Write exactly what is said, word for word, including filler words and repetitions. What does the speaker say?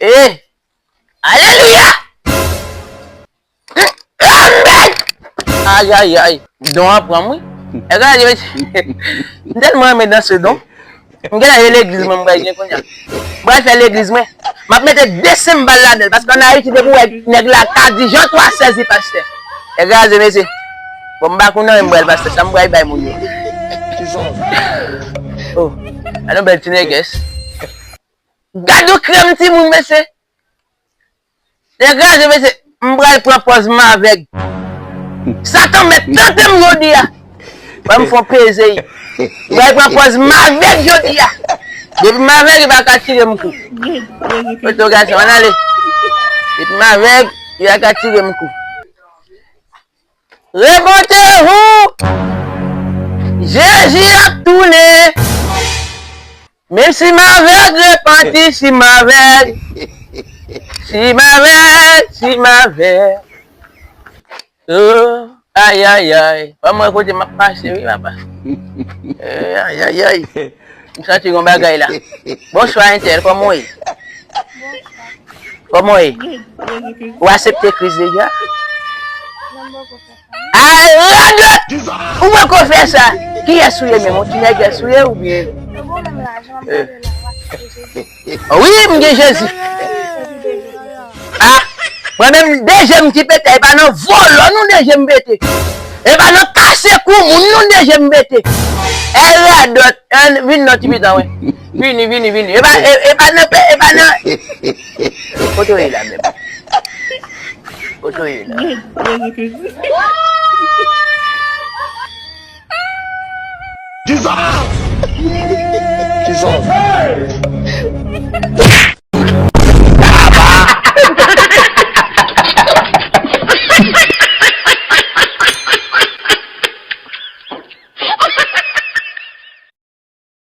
E! Alelouya! Amen! Ayayay! Don an pran m, wi. E gade, mesye. M tèlman renmen danse, don. M genlè ye legliz mwen, m pral gen kounye a. M pral fè legliz mwen. M ap mete de senbal ladan l, paske ann Ayiti, depi w wè nèg la ka di Jan twa sèz li pastè. E gade, mesye. Bon, m pa konn anyen, m pral pastè, sa m pral bay moun yo. Oh, an yon bèl ti nègès. Gad yon krèm timoun, mesye. Degaje, mesye, m pral pran pòz m avèg. Satan mèt tante m jodi a. Ban m fè yon peze. M pral pran pòz m avèg jodi a. Depi m avèg, li pa ka tire m kou. Oto gason, ann ale. Depi m avèg, li pa ka tire m kou. Repanti w! Jezi ap tounen. Menm si m avèg, repanti si m avèg. Si m avèg, si m avèg. Oh, ayayay. Pa mwen kote m ap pase, wi, papa. Eh, ayayay. M santi yon bagay la. Bonswa, entèl, kòman w ye? Kòman w ye? Ou aksepte Kris deja? Ay, radòt! Ou poko fè sa! Kiyès ou ye menm? Yon ti nègès ou ye oubyen? Wi, m gen Jezi. Ah, mwen menm, de je m ki pete, e pa nan vòlò nou de je m pete. E pa nan kase kou moun nou de je m pete. E radòt, ann, vin nan ti mitan, wi. Vini, vini, vini. E pa, e, e pa nan, e pa nan. Kote w ye la menm? Kote w ye la? Jesus! Jesus!